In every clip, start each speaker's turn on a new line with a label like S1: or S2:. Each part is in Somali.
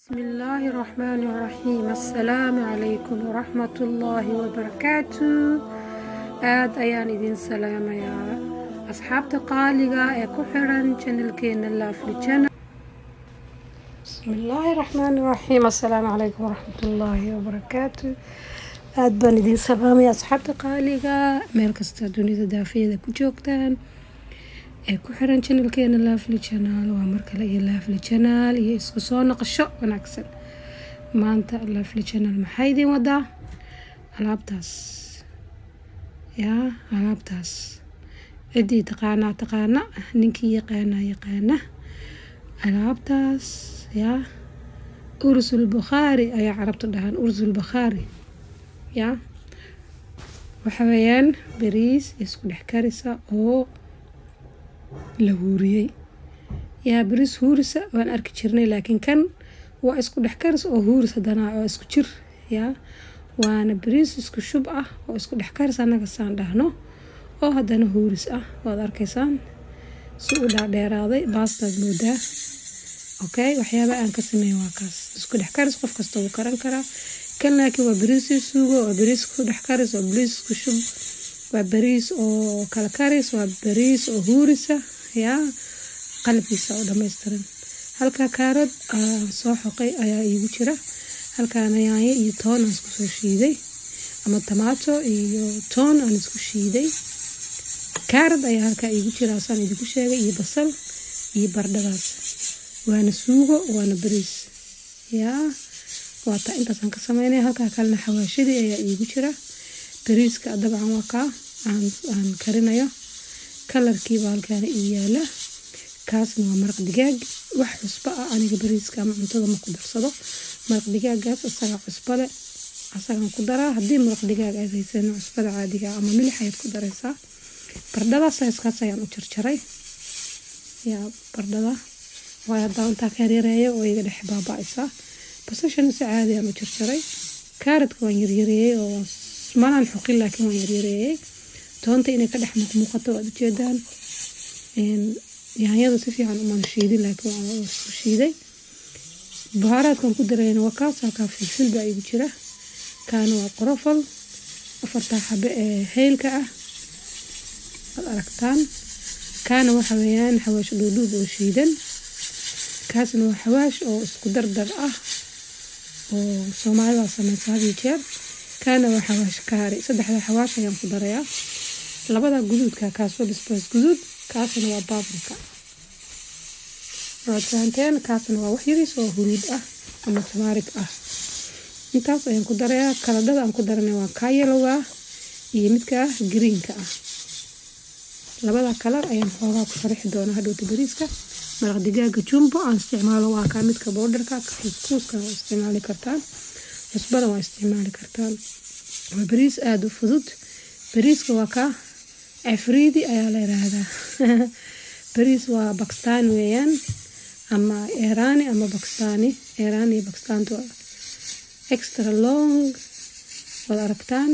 S1: Bismillaahi Raxmaani Raxiim. Assalaamu calaykum waraxmatullaahi wabarakaatu. Aad ayaan idin salaamayaa, asxaabta qaaliga ee ku xiran channelkeena Lovely Channel. Bismillaahi Raxmaani Raxiim. Assalaamu calaykum waraxmatullaahi wabarakaatu. Aad baan idin salaamaya, asxaabta qaaliga, meel kasta dunida daafiyada ku joogtaan ee ku xiran channelkeena Lovely Channel. Waa mar kale iyo Lovely Channel iyo isku soo noqosho wanaagsan. Maanta Lovely Channel maxaa idin wadaa? Alaabtaas yaa alaabtaas ciddii taqaanaa taqaana, ninkii yaqaanaa yaqaana alaabtaas. Yaa ursul bukhaari ayaa Carabta dhahaan, ursul bukhaari. Yaa waxa weeyaan bariis isku dhex karisa oo la huuriyey. Yaa bariis huurisa waan arki jirnay, laakiin kan waa isku dhex karis oo huuris haddana oo isku jir. Yaa waana bariis isku shub ah oo isku dhex karis annaga saan dhahno, oo haddana huuris ah. Waad arkaysaan si u dhaadheeraaday, baastaad moodaa. Okay, waxyaaba aan ka sameeyay waa kaas isku dhex karis. Qof kasta wuu karan karaa kan, laakiin waa bariis suugo, waa bariis isku dhex karis, waa bariis isku shub, waa bariis oo kala karis, waa bariis oo huurisa. Yaa qalabkiisa oo dhammaystiran. Halkaa kaarod aan soo xoqay ayaa iigu jira. Halkaana yaanyo iyo toon aan isku soo shiiday, ama tomato iyo toon aan isku shiiday. Kaarod ayaa halkaa iigu jira, asaan idinku sheegay, iyo basal iyo bardhadaas. Waana suugo, waana bariis. Yaa waata intaasaan ka sameynaya. Halkaa kalena xawaashadii ayaa iigu jira. Bariiska dabcan waa kaa aan karinayo, kalarkiiba halkaana ii yaala. Kaasna waa maraq digaag. Wax cusbo ah aniga bariiska ama cuntada ma ku darsado. Maraq digaagaas isagaa cusbo leh, asagaan ku daraa. Haddii maraq digaag aad haysan, cusbada caadiga ama milix ayaad ku daraysaa. Bardhada sizeskaas ayaan u jarjaray. Yaa bardhada waayo haddaan intaa ka yareeyo oo iga dhex baaba'aysaa. Basashana si caadi aan u jarjaray. Kaaradka waan yaryareeyey oo manaan xoqin, laakiin waan yaryareeyey. Toonta inay ka dhex muuqmuuqato waad ujeedaan. Yaanyada si fiican umaan shiidin, laakiin waan isku shiiday. Bahaaraadkan ku darayna waa kaas. Halkaa filfil baa igu jira, kaana waa qorofal, afartaa xabe ee heylka ah waad aragtaan. Kaana waxa weeyaan xawaash dhuudhuub oo shiidan. Kaasna waa xawaash oo isku dardar ah oo Soomaalida sameysa had iyo jeer. Kaana waa xawaash kaari. Saddexda xawaash ayaan ku darayaa. Labada guduudka, kaas waa basbaas guduud, kaasna waa paprika, waad fahanteen. Kaasna waa wax yariis oo huruud ah ama turmeric ah. Intaas ayaan ku darayaa. Kaladhada aan ku daranay waa kaa yellowga ah iyo midka greenka ah. Labada kalar ayaan xoogaa ku sharixi doonaa hadhowta bariiska. Maraq digaaga Jumbo aan isticmaalo waa kaa, midka powderka. Kuuskana waa isticmaali kartaan, cusbada waa isticmaali kartaan. Waa bariis aada u fudud. Bariiska waa kaa, afriidi ayaa la yiraahdaa. Bariis waa Bakistaan weeyaan, ama Iiraani ama Bakistani. Iiraani iyo Bakistaantu extra long waad aragtaan.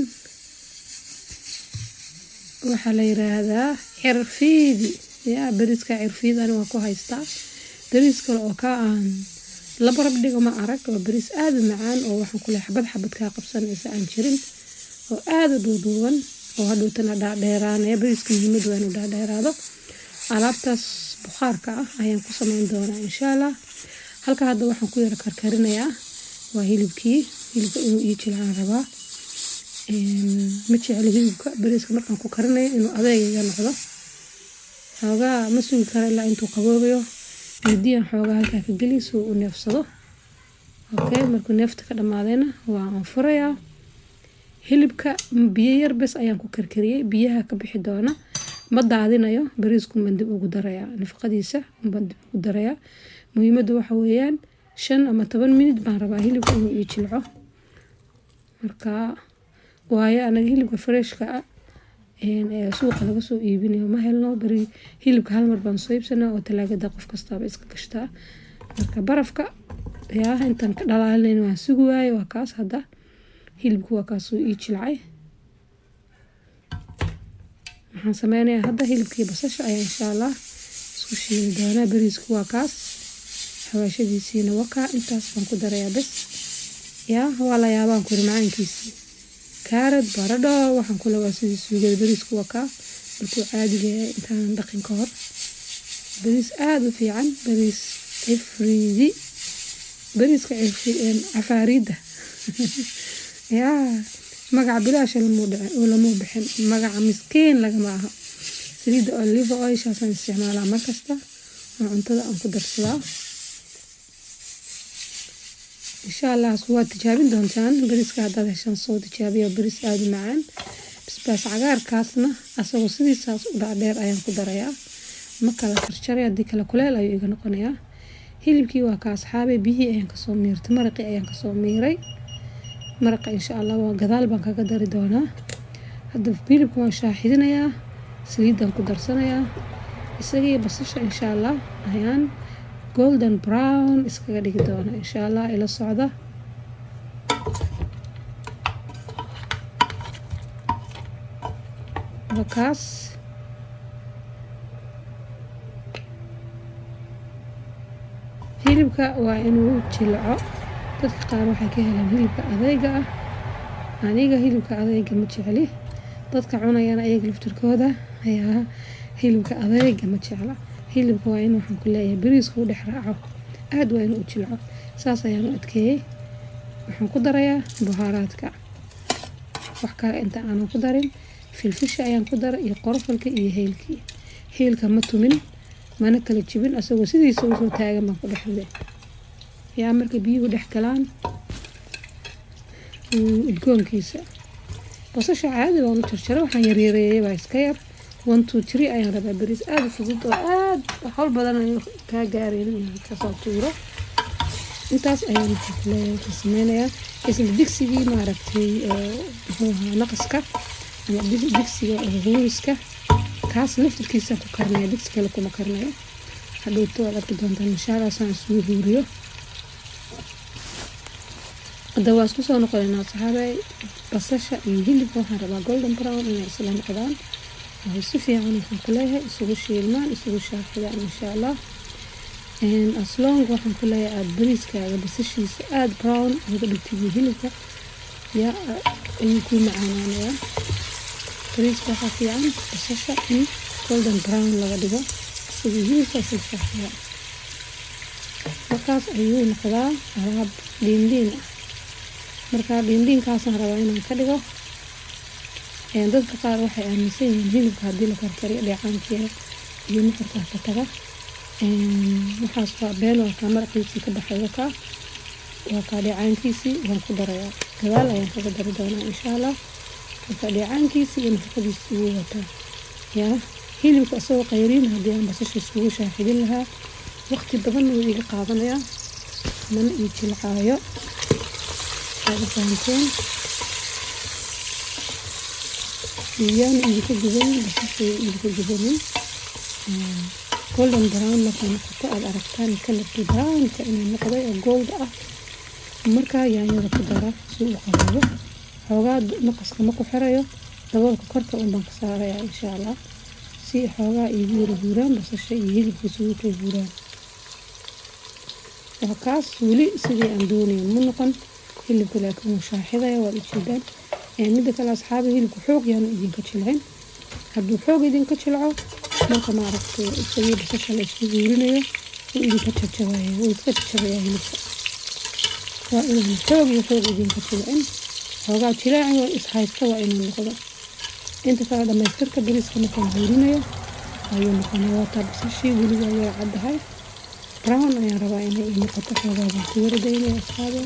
S1: Waxaa la yiraahdaa cirfiidi. Yaa bariiska cirfiidi ani waa ku haystaa. Bariis kale oo ka aan la barab dhigo ma arag. Waa bariis aada u macaan oo waxaan kule xabad xabad kaa qabsanaysa aan jirin, oo aada u dhuudhuuban, oo hadhowtana dhaadheeraanaya. Bariiska muhiimadu waa inuu dhaadheeraado. Alaabtaas bukhaarka ah ayaan ku sameyn doonaa, insha Allah. Halka hadda waxaan ku yara karkarinayaa waa hilibkii. Hilibka inuu ii jilcaan rabaa. Ma jecli hilibka bariiska markaan ku karinayo inuu adeeg iga noqdo. Xoogaa ma sugi karo ilaa intuu qaboobayo. Midiyaan xoogaa halkaa ka geli si uu u neefsado. Okay, markuu neefta ka dhamaadayna waa aan furayaa. Hilibka biyo yar bes ayaan ku karkariyey. Biyaha ka bixi doona ma daadinayo, bariisku baan dib ugu darayaa, nafaqadiisa baan dib ugu darayaa. Muhiimaddu waxa weeyaan 5 ama 10 minute baan rabaa hilibka inuu ii jilco. Marka waayo anaga hilibka freshka ah ee suuqa laga soo iibinayo ma helno. Beri hilibka hal mar baan soo iibsanaa oo talaagada qof kastaaba iska gashtaa. Marka barafka yaa intaan ka dhalaalinayn waan sugi waaye. Waa kaas hadda hilibku, waa kaasuu ii jilcay. Waxaan sameynayaa hadda hilibkii basasha ayaa, insha Allah, isku shiili doonaa. Bariisku waa kaas. Xawaashadiisiina wakaa, intaas baan ku darayaa bas. Yaa waa la yaabaan kuri macaankiisii. Kaarad, baradho, waxaan kula waa sidii suugada bariisku wakaa markuu caadiga yahay intaanan dhaqin ka hor. Bariis aada u fiican, bariis cifriidi, bariiska cafaariida. Yaa magaca bilaasha lamuu bixin, magaca miskiin lagama aha. Saliidda olive oil-shaasaan isticmaalaa markasta oo cuntada aan ku darsadaa. Insha Allah waad tijaabin doontaan bariiska haddaad heshaan, soo tijaabiya, bariis aada u macaan. Basbaas cagaarkaasna asagoo sidiisaas u dhaadheer ayaan ku darayaa, ma kala jarjaray, haddii kale kuleel ayuu iga noqonayaa. Hilibkii waa ka, asxaabay, biyihii ayaan kasoo miirtay, maraqii ayaan kasoo miiray. Maraqa insha Allah waa gadaal baan kaga dari doonaa. Hadda hilibka waan shaaxidinayaa, saliiddaan ku darsanayaa, isagii basasha insha Allah ayaan golden brown iskaga dhigi doonaa insha Allah. Ila socda. Waa kaas. Hilibka waa inuu jilco. Dadka qaar waxay ka helaan hilibka adeyga ah, aniga hilibka adeyga ma jecli. Dadka cunayana iyaga laftirkooda ayaa hilibka adeyga ma jecla. Hilibka waa in, waxaan ku leeyahay, bariiska u dhex raaco, aada waa inuu u jilco. Saas ayaan u adkeeyey. Waxaan ku darayaa buhaaraadka, wax kale inta aanan ku darin filfisha ayaan ku daray iyo qorofalka iyo heylkii. Heylka ma tumin mana kala jibin, asagoo sidiisa usoo taagan baan ku dhex riday. Yaa markay biyuhu dhex galaan udgoonkiisa. Basasha caadi baan u jarjaray, waxaan yaryareeyay baa iska yar. One, two, three ayaan rabaa, bariis aada u fudud oo aada hawl badan aan kaa gaaraynin inaan kasoo tuuro. Intaas ayaan, waxaan ku leeyahay, waxaan sameynayaa isla digsigii, maaragtay, muxuu ahaa, naqaska ama digsiga huuriska, kaas laftirkiisa ku karinaya, digsi kale kuma karinayo. Hadhowto waad arki doontaan insha Allah saan isugu huuriyo. Hadda waa isku soo noqonaynaa, asxaabay. Basasha iyo hilibka waxaan rabaa golden brown inay isla noqdaan oo si fiican, waxaan ku leeyahay, isugu shiilmaan, isugu shaaxidaan insha Allah. As long, waxaan ku leeyahay, aada bariiskaaga basashiisa aada brown uga dhigtid iyo hilibka, yaa ayuu kuu macaanaanayaa bariiska. Waxaa fiican basasha in golden brown laga dhigo, isagii hilibka isla shaaxidaan, markaas ayuu noqdaa alaab dhiindhiin ah. Marka dhiindhiinkaasaan rabaa inaan ka dhigo. Dadka qaar waxay aaminsan yihiin hilibka haddii la karkariyo dheecaankeeda iyo nuxurka ka taga. Waxaas waa been. Waa kaa maraqiisii ka baxay, waa kaa dheecaankiisii. Waan ku darayaa, gadaal ayaan kaga dari doonaa insha Allah. Marka dheecaankiisii iyo nafaqadiisii wuu wataa. Yaa hilibka isagoo qayriin haddii aan basasha isugu shaaxidin lahaa, waqti badan wuu iga qaadanayaa, mana ii jilcaayo. Waad fahanteen. Yaana idinka gubanin, basasha idinka gubanin. Golden brown markay noqoto, aada aragtaan colorkii brownka inuu noqday oo gold ah, markaa yaanyada ku dara si uu qaboobo xoogaa. Naqaska ma ku xirayo, daboolka korka un baan ka saarayaa insha Allah, si xoogaa iigu yara huuraan basasha iyo hilibka isugu kay huuraan. Waa kaas, weli sidii aan doonayo ma noqon hilibka, laakiin wuu shaaxidaya, waad ujeedaan. Midda kale, asxaabi, hilibka xoog yaanu idinka jilcin. Hadduu xoog idinka jilco, marka, maaragtay, isagii basasha la isku huurinayo, wuu idinka jajabaya, wuu iska jajabaya hilibka. Waa inaan xoog iyo xoog idinka jilcin, xoogaa jilaaci waa ishaysta waa inuu noqdo. Inta kale dhamaystirka bariiska markaan huurinayo ayuu noqonaya. Waataa basashii weli waa yara caddahay, brown ayaan rabaa inay ii noqoto. Xoogaa baan ku yara daynaya, asxaabi.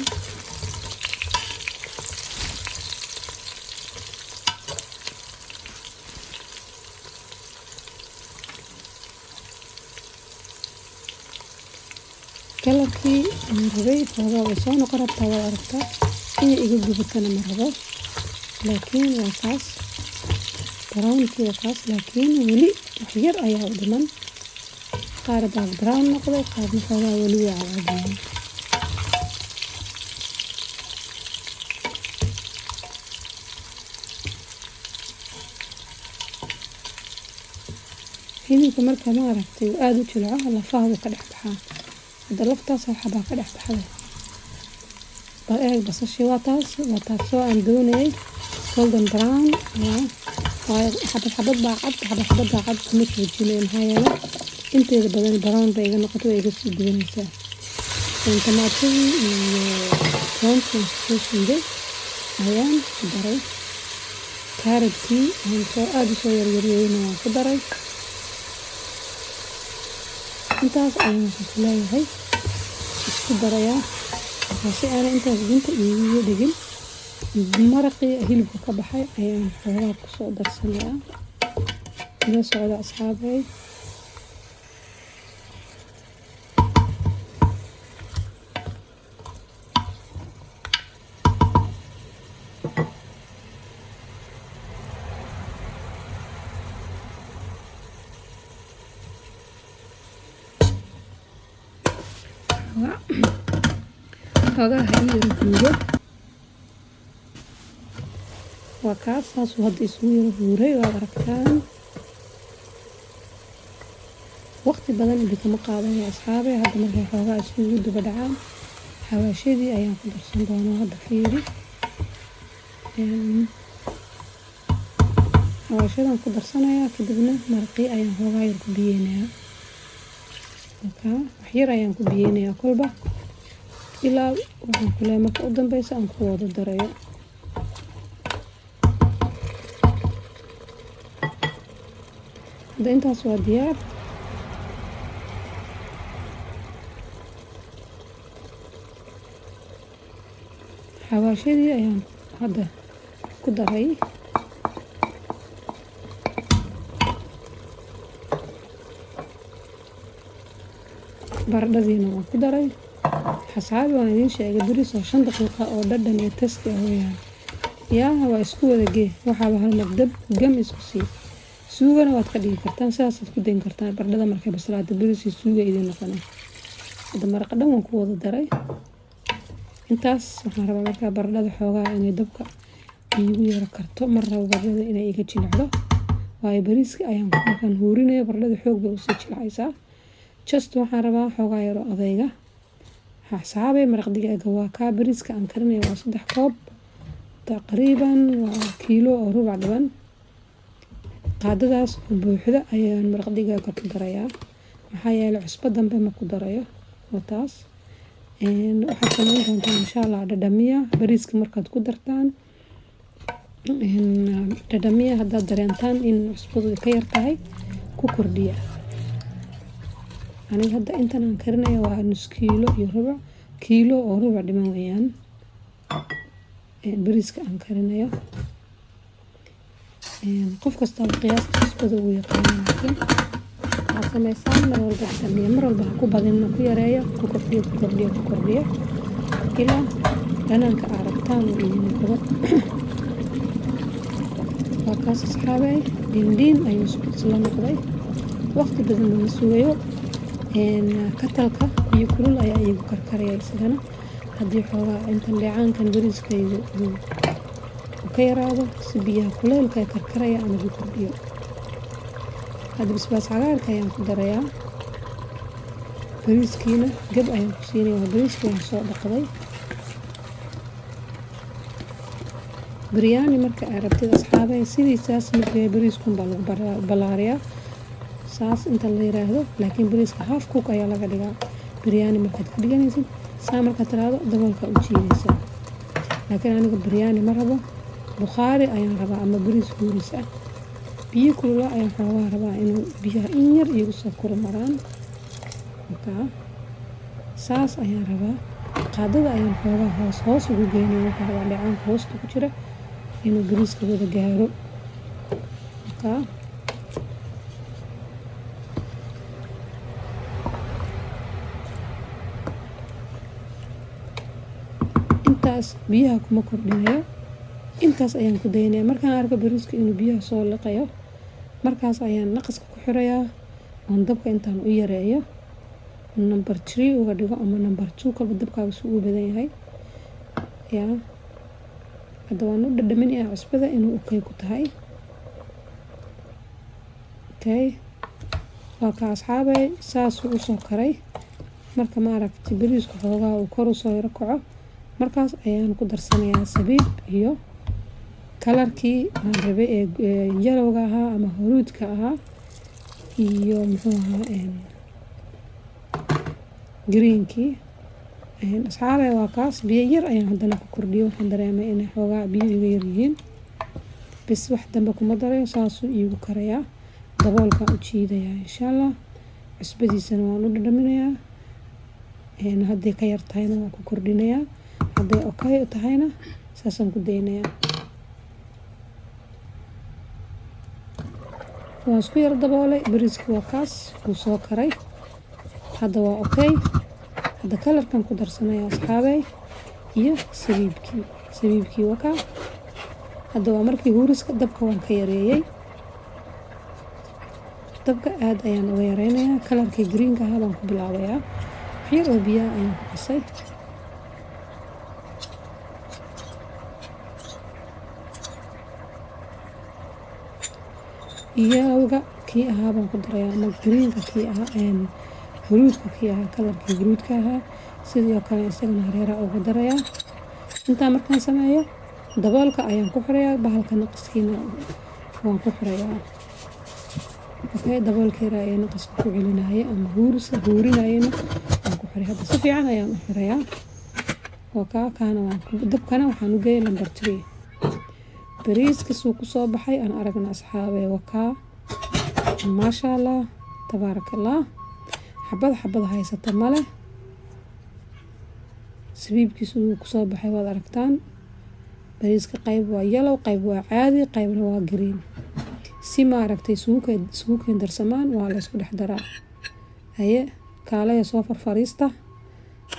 S1: Colorkii aan rabay xoogaa way soo noqon rabtaa, waad aragtaa. Inay iga gubatana ma rabo, laakiin waa kaas brownkii, waa kaas, laakiin weli wax yar ayaa u dhiman. Qaar baa brown noqday, qaarna xoogaa weli way cadcadyihiin. Hilibka marka, maaragtay, uu aada u jilco, lafaha wuu ka dhex baxaa. Hadda laftaas waxbaa ka dhex baxday. Bal eeg basashii, waa taas, waa taasoo aan doonayay golden brown. Waayo, xabad xabad baa cad, xabad xabad baa cad kuma joojinayo, maxaa yeelay inteeda badan brown bay iga noqotay, way iga sii gubanaysaa. Tamaatadii iyo toontii aan soo shiiday ayaan ku daray. Kaaradkii aan soo aada usoo yaryariyeyna waan ku daray. Intaas ayaan waxaan ku leeyahay isku darayaa si aanay intaas gunta iiga dhigin. Maraqii hilibka ka baxay ayaan xoogaa kusoo darsanayaa. Ila socda, asxaabey. Xoogaa ha ii yara huuro. Waa kaas, saasuu hadda isugu yara huuray, waad aragtaan. Waqti badan idinkama qaadanaya, asxaabey. Hadda markay xoogaa isugu duba dhacaan, xawaashadii ayaan ku darsan doonaa. Hadda fiiri, xawaashadaan ku darsanayaa, kadibna maraqii ayaan xoogaa yar ku biyeynayaa. Markaa wax yar ayaan ku biyeynayaa kolba, ilaa waxaan ku leeyahay marka u dambeysa aan ku wada darayo. Hadda intaas waa diyaar. Xawaashadii ayaan hadda ku daray. Baradhadiina waan ku daray. Asxaabi, waan idiin sheegay, bariis oo 5 daqiiqa oo dhadhan iyo tasty ah weeyaan. Yaa waa isku wada gee, waxaaba hal mar dab gam isku sii. Suugana waad ka dhigi kartaan, sidaasaad ku dayn kartaan. Baradhada markay bislaato, bariis iyo suuga idiin noqonay. Hadda maraqa dhan waan ku wada daray. Intaas waxaan rabaa markaa baradhada xoogaa inay dabka iigu yaro karto. Mar rabo baradhada inay iga jilicdo, waayo bariiska ayaan markaan huurinayo baradhada xoog bay usii jilcaysaa. Just waxaan rabaa xoogaa yaro adayga. Asxaabay, maraq digaaga waa kaa. Bariiska aan karinayo waa 3 koob, taqriiban waa kiilo oo rubac dhiban. Qaadadaas oo buuxda ayaan maraq digaaga ku darayaa, maxaa yeelay cusbo dambe ma ku darayo. Waa taas. Waxaad sameyn doontaan, insha Allah, dhadhamiya bariiska markaad ku dartaan. Dhadhamiya, haddaad dareentaan in cusbadu ka yar tahay, ku kordhiya. Aniga hadda intan aan karinayo waa nus kiilo iyo rubuc, kiilo oo rubuc dhiman weeyaan bariiska aan karinayo. Qof kastaba qiyaasta cusbada uu yaqaano, laakiin waxaad sameysaan mar walba dhadhamiya. Mar walba ha ku badinna, ku yareeyo, ku kordhiyo, ku kordhiyo, ku kordhiyo, ilaa dhanaanka aad rabtaan uu idin noqdo. Waa kaas, asxaabey, dhindhiin ayuu isla noqday. Waqti badan lama sugayo. Katalka biyo kulul ayaa iigu karkaraya isagana. Haddii xoogaa intan dheecaankan bariiskaygu uu ka yaraado, si biyaha kuleylka ee karkaraya aan ugu kordhiyo. Hadda basbaas cagaarka ayaan ku darayaa. Bariiskiina gab ayaan ku siinaya. Waa bariiskii waan soo dhaqday. Biryani marka aad rabtid, asxaabey, sidiisaas markii bariiskun baa lagu ballaariyaa, saas inta la yiraahdo, laakiin bariiska half cook ayaa laga dhigaa. Biryani markaad ka dhiganaysid, saa markaad tiraahdo, daboolka u jiidaysaa. Laakiin aniga biryani ma rabo, bukhaari ayaan rabaa ama bariis huuris ah. Biyo kulula ayaan xoogaa rabaa inuu biyaha in yar iigu soo kurmaraan. Markaa saas ayaan rabaa. Qaadada ayaan xoogaa hoos hoos ugu geynaya. Waxaan rabaa dheecaanka hoosta ku jira inuu bariiska wada gaaro. Markaa intaas biyaha kuma kordhinayo, intaas ayaan ku daynaya. Markaan arko bariiska inuu biyaha soo liqayo, markaas ayaan naqaska ku xirayaa, oon dabka intaan u yareeyo, number 3 uga dhigo ama number 2, kolba dabkaaga suu u badan yahay. Yaa hadda waan u dhadhaminayaa cusbada inuu okay ku tahay. Okay, waa ka, asxaabay, saasuu usoo karay. Marka ma aragtay bariiska xoogaa uu kor usoo yaro kaco, markaas ayaan ku darsanayaa sabiib iyo kalarkii aan rabay ee yellowga ahaa ama huruudka ahaa iyo muxuu ahaa greenkii. Asxaabey, waa kaas. Biyo yar ayaan haddana ku kordhiyay. Waxaan dareemay inay xoogaa biyo iga yar yihiin. Bis, wax dambe kuma darayo, saasuu iigu karayaa. Daboolkaan u jiidayaa insha Allah. Cusbadiisana waan u dhadhaminayaa. Hadday ka yar tahayna waan ku kordhinayaa, hadday okay tahayna saasaan ku daynayaa. Waan isku yar daboolay. Bariiski waa kaas, wuu soo karay hadda, waa okay. Hadda kalarkan ku darsanaya, asxaabey, iyo sabiibkii. Sabiibkii waa kaa. Hadda waa markii huuriska. Dabka waan ka yareeyey, dabka aada ayaan uga yareynayaa. Kalarkii greenka ahaa baan ku bilaabayaa. Waxyar oo biyaha ayaan ku qasay. Yellowga kii ahaa baan ku darayaa ama greenka kii ahaa, huruudka kii ahaa, kalarkii huruudka ahaa. Sidoo kale isagana hareeraha uga darayaa. Intaa markaan sameeyo, daboolka ayaan ku xirayaa, bahalka naqaskiina waan ku xirayaa. Okay, daboolka yaraa ee naqaska ku celinaya ama huurisa huurinayana waan ku xiray. Hadda si fiican ayaan u xirayaa. Waa kaa. Kaana waan dabkana waxaan u geeyay number 3. Bariiska suu kusoo baxay aan aragna, asxaabey. Wakaa, maasha Allah, tabaaraka Allah. Xabad xabad haysata male. Sabiibkiisu wuu kusoo baxay, waad aragtaan. Bariiska qayb waa yellow, qayb waa caadi, qaybna waa green. Si maaragtay isugu keen darsamaan, waa la isku dhex daraa. Haye, kaalaya, soo farfariista.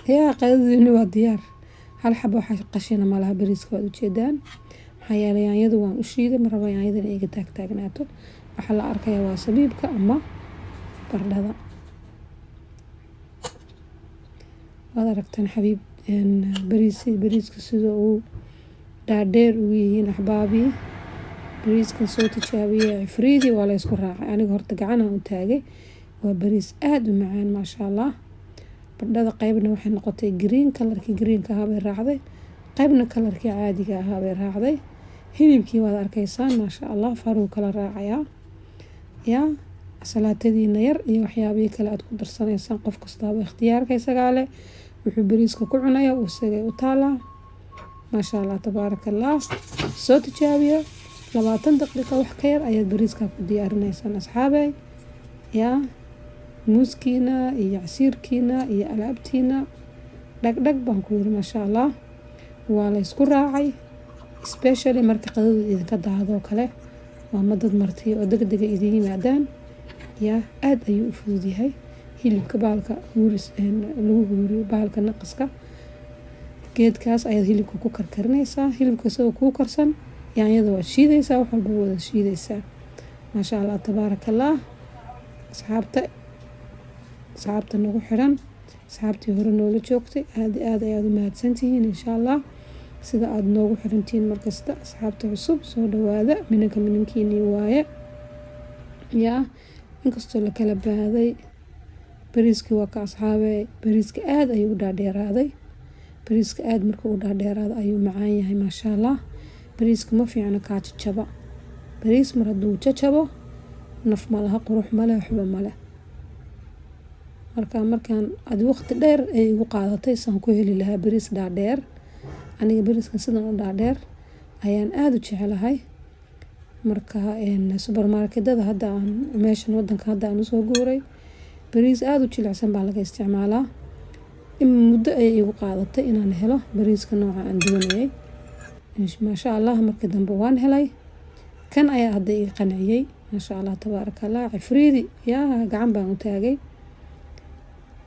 S1: Yaa, qadadiini waa diyaar. Hal xabo waxa qashina malaha bariiska, waad ujeedaan. Maxaa yeelay yaanyadu waan u shiiday, ma rabo yaanyada inay iga taagtaagnaato. Waxaa la arkayaa waa sabiibka ama baradhada. Waad aragtaan, xabiib, bariis. Bariiska sida uu dhaadheer ugu yihiin, axbaabii. Bariiskan soo tijaabiyey, cifriidii waa la isku raacay. Aniga horta gacanaan u taagay. Waa bariis aada u macaan, maasha Allah. Baradhada qaybna waxay noqotay green, kalarkii greenka ahaa bay raacday, qaybna kalarkii caadiga ahaa bay raacday. Hilibkii waad arkaysaan, maasha Allah, faruu kala raacayaa. Yaa, salaatadiina yar iyo waxyaabihii kale aad ku darsanaysaan, qof kastaaba ikhtiyaarka isagaa leh. Wuxuu bariiska ku cunaya isagay u taalaa. Maasha Allah, tabaaraka Allah. Soo tijaabiya. 20 daqiiqa wax ka yar ayaad bariiska ku diyaarinaysaan, asxaabey. Yaa, muuskiina iyo casiirkiina iyo alaabtiina dhagdhag baan ku yiri. Maasha Allah, waa la isku raacay. Especially marka qadada idinka daadoo kale, waa ma dad martiyo oo degdega idin yimaadaan. Yaa, aada ayuu u fudud yahay. Hilibka bahalka huuris lagu huuriyo, bahalka naqaska geedkaas ayaad hilibka ku karkarinaysaa. Hilibka isagoo kuu karsan, yaanyada waad shiidaysaa, wax walba wada shiidaysaa. Maasha Allah, tabaaraka Allah. Asxaabta nagu xiran, asxaabtii hore noola joogtay, aada aada ayaad u mahadsantihiin insha Allah sida aada noogu xirantihiin markasta. Asxaabta cusub, soo dhawaada. Minanka minankiinii waaye. Yaa, inkastoo la kala baaday. Bariiskii waa ka, asxaabe. Bariiska aada ayuu u dhaadheeraaday. Bariiska aada markuu u dhaadheeraado ayuu macaan yahay, maasha Allah. Bariiska ma fiicno kaa jajaba. Bariis mar hadduu jajabo, naf malaha, qurux male, waxba male. Marka markaan adi waqti dheer ay igu qaadatay saan ku heli lahaa bariis dhaadheer. Aniga bariiskan sidan u dhaadheer ayaan aada u jecelahay. Marka supermarketada hadda aan meeshan wadanka hadda aan usoo guuray, bariis aada u jilicsan baa laga isticmaalaa. In muddo ayay igu qaadatay inaan helo bariiska nooca aan doonayay. Maasha Allah, markii dambe waan helay. Kan ayaa hadda ii qanciyey. Maasha Allah, tabaaraka Allah. Cifriidi, yaa, gacan baan u taagay.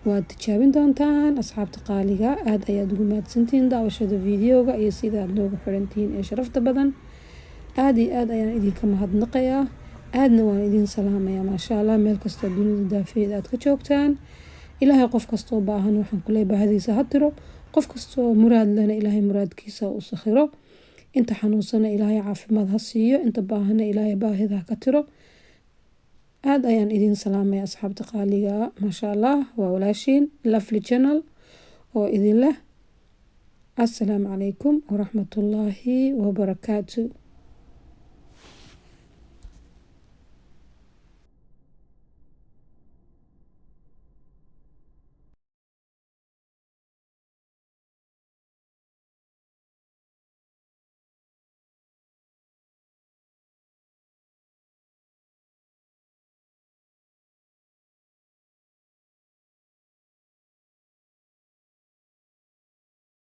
S1: Waad tijaabin doontaan, asxaabta qaaliga. Aada ayaad ugu mahadsantihiin daawashada videoga iyo sida aad noogu xirantihiin ee sharafta badan. Aada iyo aada ayaan idinka mahadnaqayaa, aadna waan idin salaamayaa. Maasha Allah, meel kastoo dunida daafeeda aad ka joogtaan, Ilaahay qof kastoo baahan waxaan kuley baahdiisa ha tiro. Qof kastoo muraad lehna Ilaahay muraadkiisa u sakhiro. Inta xanuunsana Ilaahay caafimaad ha siiyo, inta baahana Ilaahay baahida ha ka tiro. Aada ayaan idiin salaamaya, asxaabta qaaliga. Maasha Allah, waa walaashiin Lovely Channel oo idin leh assalaamu calaykum waraxmatullaahi wabarakaatu.